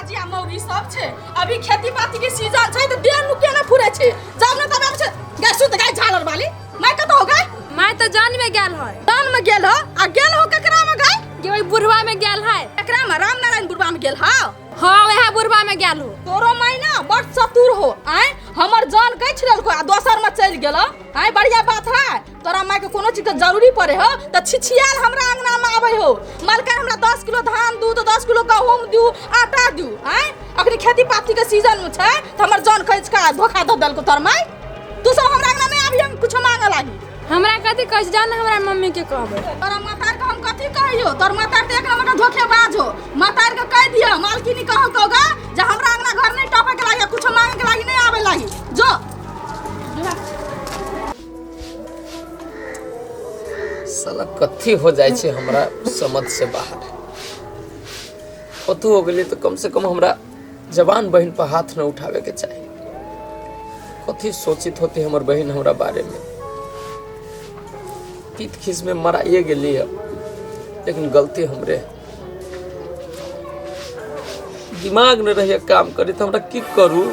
बजिया मौगी सब छै। अभी खेती पाती के सीजन छै तऽ देह नु केना फुरे छै, जब न तब आबै छै। गाय सुत गाय झालर वाली मैं कतौ हो गाय? माय तऽ जान में गेल है। जान में गेल हो? आ गेल हो केकरा में गाय? गे ओहि बुढ़वा में गेल है। केकरा में? राम नारायण बुढ़वा में गेल हो? हाँ, वएह बुढ़वा में गेल हो। तोरो माय ना बड़ चतुर हो। आय हमर जान गछि लेलको आ दोसर में चलि गेल। आय बढ़िया बात है, तोरा माय के कोनो चीज के जरूरी पड़े हो त छिछियाल हमरा अंगना में आबै हो। मालका हमरा 10 किलो धान दू त 10 किलो गहूम दू, आटा दू। आय अखनी खेती पाती के सीजन में छै त हमर जान खैच के धोखा दऽ देलको तोर माय। तू सब हमरा अंगना नहीं आबी, हम कुछो मांगे लागी। हमरा कथी कहै छै? जान हमरा मम्मी के कहबै। तोरा मातार के हम कथी कहियो? तोर मातार त एक नंबर के धोखेबाज हो। मातार के कह दियो मालकिनी कहलको गा जे हमरा अंगना घर नहीं टपे के लागी, कुछो मांगे के लागी नहीं आबे लागी। जो साला कथी हो जाइ छै हमरा समझ से बाहर। कतहु हो गेलै तऽ कम से कम हमरा जवान बहिन पर हाथ न उठावे के चाही। कथी सोचित होते हमर बहिन हमरा बारे में? पीत खीस में मराइए गेली है, लेकिन गलती हमरे है। दिमाग न रहिए काम करे तऽ हमरा की करू?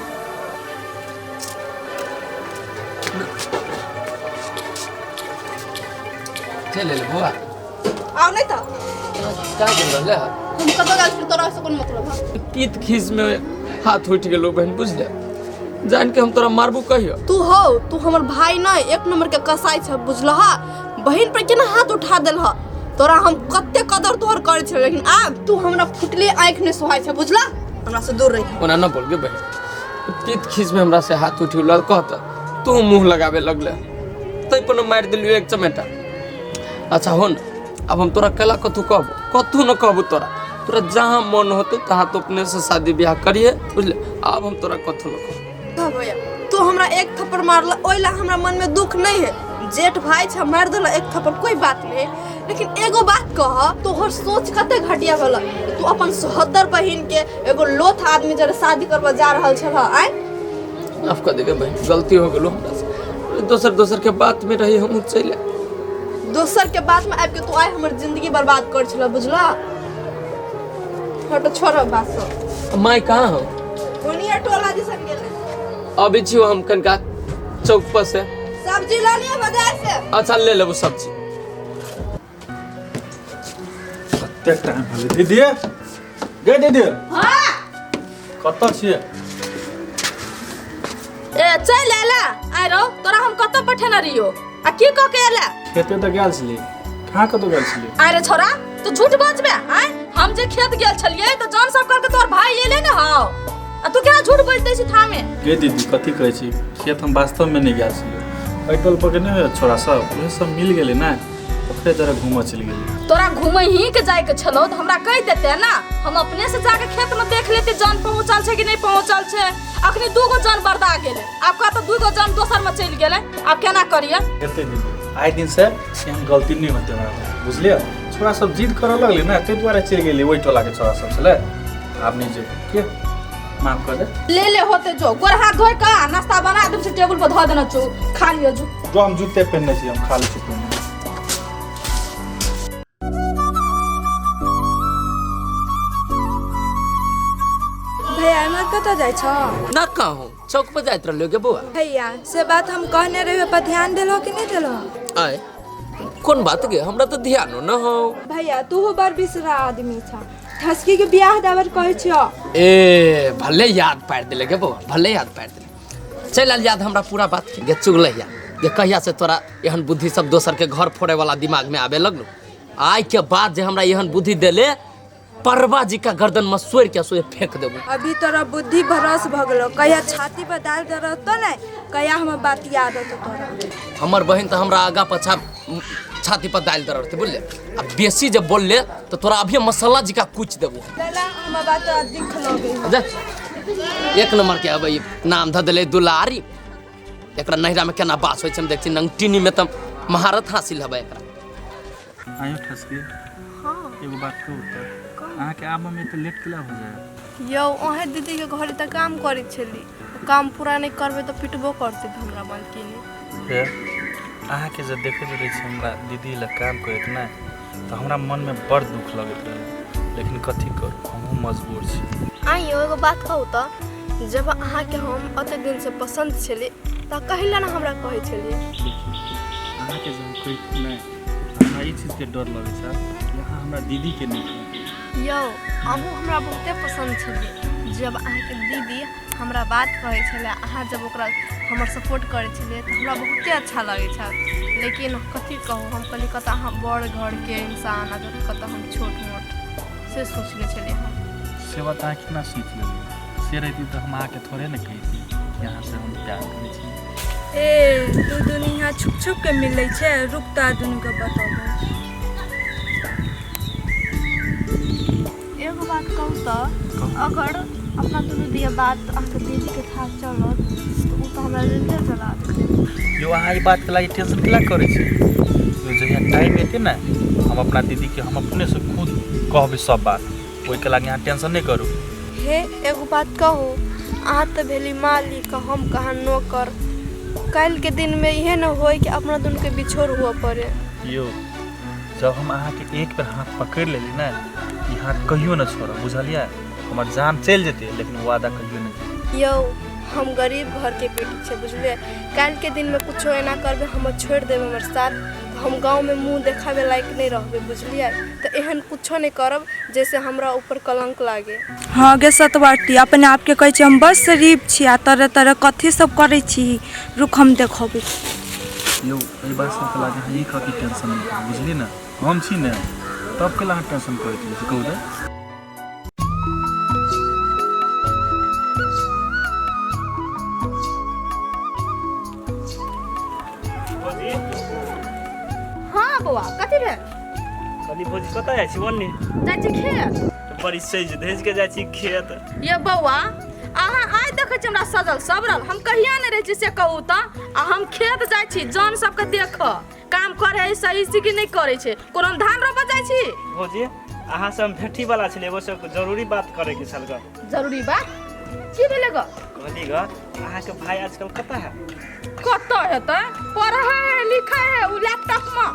चलि एलै बौआ। आउ नहीं तो का गेल रहले है? हम कतऽ गेल छी तोरा से कोन मतलब है? पीत खीस में हाथ उठि गेलो बहन, बुझले? जान के हम तोरा मारबू कहियो। तू हो, तू हमर भाई नहीं, एक नंबर के कसाई छ, बुझलह? बहिन पर केना हाथ उठा देलह? तोरा हम कते कदर तोहर करै छे, लेकिन आब तू हमरा फुटले आँखि नहीं सोहाय छे, बुझला? हमरा से दूर रही। ओना न बोल गे बहन, पीत खीस में हमरा से हाथ उठि गेलो कहत तू मुंह लगावे लगले तै पर मारि देलियो एक चमेटा। अच्छा हो न, अब हम तोरा केला कथू कहबो? कथू न कहबो तोरा। तोरा जहाँ मन होते तहाँ तो अपने से शादी ब्याह करिए, बुझले? अब हम तोरा कथू न कहबो। हाँ भैया, तू हमरा एक थप्पड़ मारला ओहि ला हमरा मन में दुख नहीं है। जेठ भाई छ, मार देला एक थप्पड़ कोई बात नहीं, लेकिन एगो बात कह, तोहर सोच कते घटिया भेल। तू अपन सोहदर बहिन के एगो लोथ आदमी जरे शादी करबा जा रहल छल। आय माफ कर देगे बहन, गलती हो गेलो हमरा से। दोसर दोसर के बात में रही हम चले। दोसर के बात में आबि के तू आइ हमर जिंदगी बर्बाद कर छल, बुझला? हट, छोड़ बात सब। माय कहाँ हो? ओनिया टोला दिसन गेले। अभी छियो हम कनका चौक पर से। सब्जी ल लियो बाजार से। अच्छा ले लेबो सब्जी। कतेक टाइम भेलै दीदी? गे दीदी। हाँ। कतऽ छियै? ए चल आला आइ रौ, तोरा हम कतऽ पठेने रहियो आ की कऽ के एला? खेते तऽ गेल छलियै, कहाँ कतऽ गेल छलियै? आइ रे छोरा, तू झूठ बजबे? आइ हम जे खेत गेल छलियै तऽ जौन सब करके तोहर भाई एले ने हौ, आ तू केना झूठ बोलि दै छी थामे? गे दीदी कथी कहै छी, खेत हम वास्तवमे नहि गेल छलियै। एहि टोल पर के नहि होइए छोरा सब, उहे सब मिल गेलै ने, ओकरे जरा घूमऽ चलि गेलियै। तोरा घूमे ही के जाय के छलो तऽ हमरा कहि देते ना, हम अपने से जाके खेत में देख लेते जन पहुंचल छै कि नहीं पहुंचल छै। अखनी दूगो जन बरदा गेलै, आब कह तऽ दूगो जन दोसर में चलि गेलै, आब केना करियै? हेतै दीदी, आइ दिन से एहन गलती नहि होतै हमरा से, बुझलियै? छोरा सब जिद करऽ लगलै ने, ताहि दुआरे चलि गेलियै। ओहि टोलाके छोरा सब छलै। आब नहि जेबै, के माफ कर दे। ले ले होते जो, गोर हाथ धोइ के आ नाश्ता बना देब छी, टेबुल पर धऽ देने छौ, खा लिअ जो। जो, हम जूते पहिनने छी, हम खा लै छी पहिने। भैया एम्हर कतऽ जाइ छौ? ना कहूँ, चौक पर जाइत रहलियो गे बौआ। भैया से बात हम कहने रहियो पर ध्यान देलहो कि नहि देलहो? आय कोन बात गे, हमरा तऽ ध्यानो न हो। भैया तूहो बड़ बिसरा आदमी छ, ठसकी के बियाह दाबर कहै छियो। ए भले याद पारि देले गे बौआ, भले याद पारि देले। चलि आयल याद हमरा पूरा बात के। गे चुगलैया गे, कहिया से तोरा एहन बुद्धि सब दोसर के घर फोड़े वाला दिमाग में आबे लगलो? आइ के बाद जे हमरा एहन बुद्धि देले, परवा जी का गर्दन में सोर के सोए फेंक देबो। अभी तोरा बुद्धि भरोस भ गेलो, कहिया छाती पर दाल दे रहतो ने, कहिया हमर बात याद होतो तोरा। हमर बहिन तऽ हमरा आगा पाछा छाती पर दालि दे रहते, बुझले? आ बेसी जब बोलले तऽ तोरा अभी मसाला जी का कुच देबो। चला हमर बात तोरा दिख लगे। जा, एक नंबर के अब ई नाम धऽ देले दुलारी। एकरा नैहरा में केना बास होइ छै हम देखै छी। नंगटिनी में तऽ महारत हासिल हबै एकरा। आयो ठसके। हाँ। एगो बात कहू तऽ? अहाँके आबऽमे एते लेट केला हो जाए? यौ अहें दीदी के घरे तऽ काम करै छली, काम पूरा नहि करबै तऽ पिटबो करतै हमरा मालकिनी। हे अहाँके जे देखैत रहै छी हमरा दीदी लग काम करैत ने, तऽ हमरा मनमे बड़ दुख लगैत रहै, लेकिन कथी करू, हमहूँ मजबूर छी। आइयो एगो बात कहू तऽ, जब अहाँके हम एतेक दिनसँ पसन्द छली तऽ कहिला ने हमरा कहै छलियै? देखियौ, अहाँके जे हम कहितहुँ नहि, हमरा ई चीजके डर लगै छल कि अहाँ हमरा दीदीके नहि कहबै। यौ, अहूँ हमरा बहुते पसन्द छलियै। जब अहाँके दीदी हमरा बात कहै छलै, अहाँ जब ओकरा हमर सपोर्ट करै छलियै तऽ हमरा बहुते अच्छा लगै छल। लेकिन कथी कहू, हम कहलियै कतऽ अहाँ बड़ घरके इंसान आ कतऽ हम छोट मोट, से सोचने छलियै हम। से बात अहाँ केना सोचि लेलियै? से रहिती तऽ हम अहाँके थोड़े ने कहिती कि अहाँसँ हम प्यार करै छी। ए तू दुनू यहाँ छुप छुप के मिलै छै, रुक तऽ दुनूके बतेबै। एगो बात कहू तऽ, अगर अपना दुनू दिया बात अहाँके दीदीके थाह चलत तऽ ओ तऽ हमरा जिंदे जला देतै। यौ, अहाँ ई बातके लागि टेंशन केला करै छी? यौ, जहिया टाइम एतै ने, हम अपना दीदीके हम अपनेसँ खुद कहबै सब बात। ओहिके लागि अहाँ टेंशन नहि करू। हे, एगो बात कहू, अहाँ तऽ भेली मालिक, हम कहाँ नौकर। काल्हिके दिनमे इहे ने होय कि अपना दुनूके बिछोड़ हुअ पड़े। यौ, जब हम अहाँके एक बेर हाथ पकड़ि लेली ने, ई हाथ कहियो नहि छोड़ब, बुझलियै? हमर जान चलि जेतै लेकिन वादा कहियो नहि जेतै। यौ, हम गरीब घरके बेटी छै, बुझलियै? काल्हिके दिनमे कुछो एना करबै, हमर छोड़ि देबै हमर साथ, तऽ हम गाँवमे मुँह देखाबै लायक नहि रहबै, बुझलियै? तऽ एहन कुछो नहि करब जाहिसँ हमरा ऊपर कलङ्क लागे। हँ गे सतवरती, अपने आपके कहै छी हम बड़ शरीफ छी आ तरह तरह कथी सब करै छी। रुक, हम देखबै। यौ, एहि बात सबके लागि अहाँ एक रत्ती टेंशन नहि करू, बुझलियै ने? हम छी ने, तब कैला अहाँ टेंशन करै छी, से कहू तऽ? भौजी। हाँ बौआ, कथी भेल? कहली भौजी, कतऽ जाइ छी ओन्ने? जाइ छी खेत। बड़ी सजि धजि के जाइ छी खेत। ये बौआ, अहाँ आइ देखै छी हमरा सजल सबरल, हम कहिया नहि रहै छी से कहू तऽ? आ हम खेत जाइ छी जन सबके देख, काम करे है सही से कि नहि करै छै। कोनो हम धान रोपऽ जाइ छी? भौजी, अहाँ से हम भेटी वाला छलियै, एगो से जरूरी बात करे के छल ग। जरूरी बात की भेलै ग? कहली ग, अहाँके भाई आजकल कतऽ है? कतऽ हेतै, पढ़ै है लिखै है उ लैपटॉप में।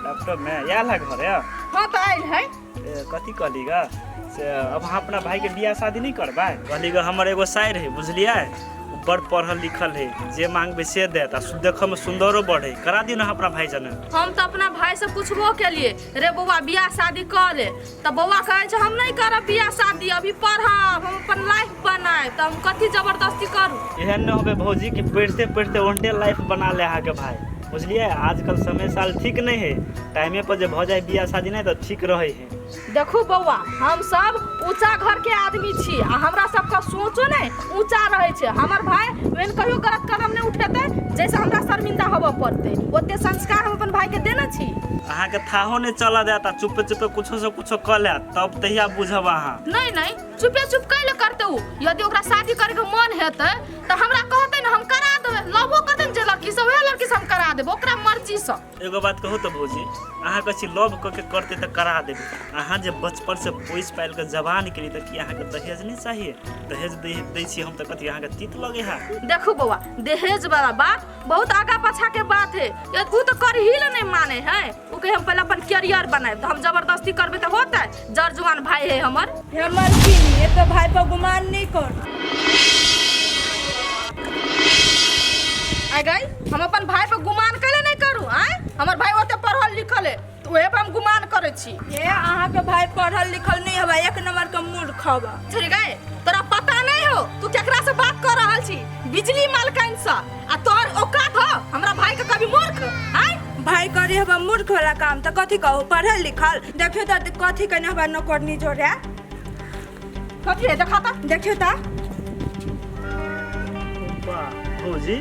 लैपटॉप में आयल है घरे? हाँ तऽ आयल है। ए, कथी कहली ग, से अब अहाँ अपना भाई के बियाह शादी नहीं करबै? कहली ग, हमर एगो साइर है, बुझलियै? उ बड़ पढ़ल लिखल है, जे मांगबै से देत आ देखऽ में सुंदरो बड़ है। करा दियौ ने अहाँ अपना भाई जने। हम तऽ अपना भाई से पूछबो केलिए, रे बौआ बियाह शादी कऽ ले, तऽ बौआ कहै छै हम नहि करब बियाह शादी, अभी पढ़ब, हम अपन लाइफ बनायब। तऽ हम कथी जबरदस्ती करू? एहन न होबे भौजी कि पढ़ते पढ़ते ओहने लाइफ बना ले अहाँके भाई, बुझलियै? आजकल समय साल ठीक नहीं है, टाइमे पर जे भऽ जाए बियाह शादी नहि तऽ ठीक रहै है। देखू बौआ, हम सब ऊंचा घर के आदमी छी आ हमरा सबके सोचो नहि ऊंचा रहै छै। हमर भाई ओहन कहियो गलत कदम नहि उठेतै जैसे हमरा शर्मिंदा होबऽ पड़तै। ओते संस्कार हम अपन भाई के देने छी। अहाँके थाहो नहि चलऽ देत आ चुपे चुपे कुछो से कुछो कऽ लेत, तब तहिया बुझब अहाँ। नहीं नहीं, चुपे चुप कैले करते उ? यदि ओकरा शादी करे के मन हेतै तऽ हमरा कहतै ने, हम करा देबै। लवो करतै ने जे लड़की से, वएह लड़की से हम करा देबै, ओकरा मर्जी से। एगो बात कहू तऽ भौजी, अहाँ कहै छी लव कऽ के करतै तऽ करा देबै, अहाँ जे बचपन से पोसि पालि कऽ जवान केली तऽ की अहाँके दहेज नहि चाहिए? दहेज दै दै छी हम तऽ कथी अहाँके तीत लगे है? देखू बौआ, दहेज वाला बात बहुत आगा पाछा के बात है। उ तऽ करही ले नहीं माने है। उ कहे हम पहले अपन कैरियर बनाएब, तऽ हम जबरदस्ती करबै तऽ होतै? जर जुआन भाई है हमर। हे मलकिनी, एते भाई पर गुमान नहीं कर। आइ गई, हम अपन भाई पर गुमान कैले नहीं करू? आय, हमर भाई ओते पढ़ल लिखल है तऽ उहे पर हम गुमान करै छी। हे, अहाँके भाई पढ़ल लिखल नहीं हवा, एक नंबर के मूर्ख हवा। छोड़ी गई, तोरा पता नहीं हो तू केकरा से बात कर रहल छी? बिजली मालकाइन से। आ तोहर औकात हो हमरा भाई के कभी मूर्ख? आय भाई करी हवा मूर्ख वाला काम तऽ कथी कहू पढ़ल लिखल? देखियो तऽ कथी कहने हवा नौकरनी जोड़े। कथी है, देखा तऽ। देखियो तऽ। वाह भौजी,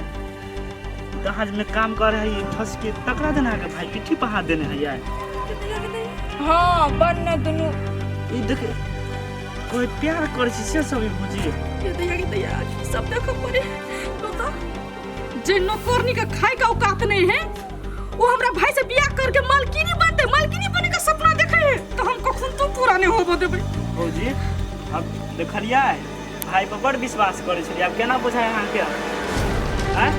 दहाज में काम कर है फंस के तकरा देना है भाई, पिट्ठी पर हाथ देने है यार। हाँ, बड़ न दुनू। ई देख, कोई प्यार करे छी से सब ई भौजी। ये दैया के दैया, सब देखऽ पड़े बता। जे नौकरनी के खाए के औकात नहीं है वो हमरा भाई से बियाह करके मालकिनी बनते, मालकिनी बने का सपना देखे है, तो हम कखन तो पूरा नहीं होबो देबै। भौजी, अब देखलियै भाई पर बड़ विश्वास करे छलियै, आब केना बुझाय अहाँके? आँय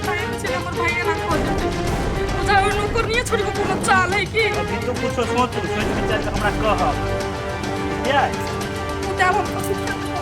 टाइम छै हमर भाई एना कऽ देतै, बुझलियै? ओ नौकरनिये छोड़ी के कोनो चाल है की? अभी तू कुछो सोच, सोच विचार के हमरा कह, बुझलियै? उठाब हम।